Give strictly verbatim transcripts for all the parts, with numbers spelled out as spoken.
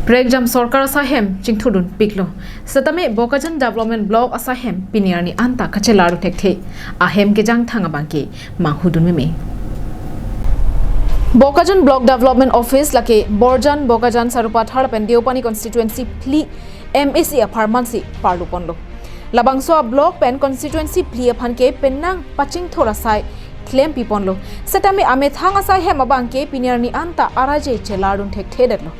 Prekjam sorkar asaihem chingthurdun piklo. Setame Bokajan Development Block asaihem pini arni anta kachelar thekthe. Ahem kejangthang abangke manghudun meme. Bokajan Block Development Office lake Borjan, Bokajan, Sarupathar lapen Deopani constituency phli M A C apharman si parlu ponlo. Labangso a block pen constituency phli aphan ke penang pachingthur asai klempi ponlo. Setame amethang asaihem abangke pini arni anta araje chelardun thekthedetlo.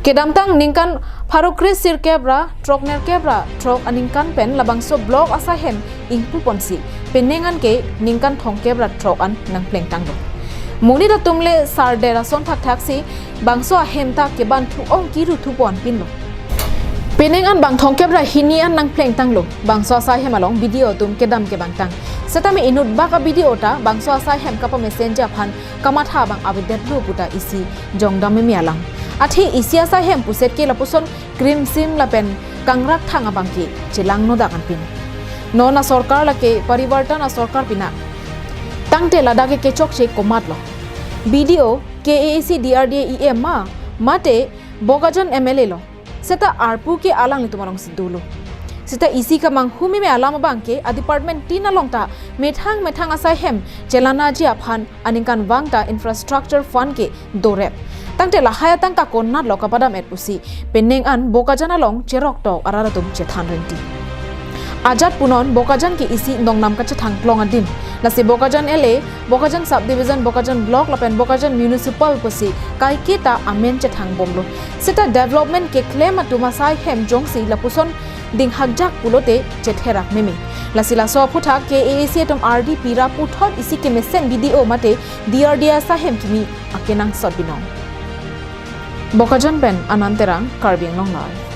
Kedamtang ningkan pharo kre sirkep ra throk nerkep ra throk aningkan pen labangso block asaihem ingpu ponsi penang an ke ningkan thomkep ra throk an nangplengtanglo. Monit atum le sarder ason thakthak si bangso ahem ta keban thu-ong kiru thu ponpinlo. Penang an bang thomkep ra hini an nangplengtanglo. Bangso asaihem along B D O atum kedam kebangtang. Setame inut bak a B D O ta bangso asaihem kapamesen aphan kamatha abang avedetlo puta isi jongdam meme alam. Athe isi asaihem puset ke lapuson krimsim lapen kangrakthang abangke chelangnodak anpin. Non asorkar lake parivartan asorkar pina. Tangte ladak ke kechokche komatlo. B D O, K A A C, D R D A E M ma, mate Bokajan M L A lo. Seta arpu ke alanglitum alongsi dolo. Seta isi kamanghu meme alam abangke a department tin along ta methang methang asaihem chelanaji aphan aningkanvang ta infrastructure fund ke dorep. Tangte lahai atangka konatlo kapadam-et pusi penang an Bokajan along cheroktok arat atum chethan rinti. Ajat punon Bokajan ke isi nongnam kachethang klong adim. Lasi Bokajan L A, Bokajan Subdivision, Bokajan Block lapen Bokajan Municipal pusi kaiketa amen chethang bomlo. Seta development keklem atum asaihem jongsi lapuson dinghakjak pulote chetherak meme. Lasi laso aphuthak K A A C atum ardi pira puthot isi kemesen B D O mate D R D A asaihem kimi akenangsot binong. Bokajan pen Anand Terang, Karbi Anglong Live.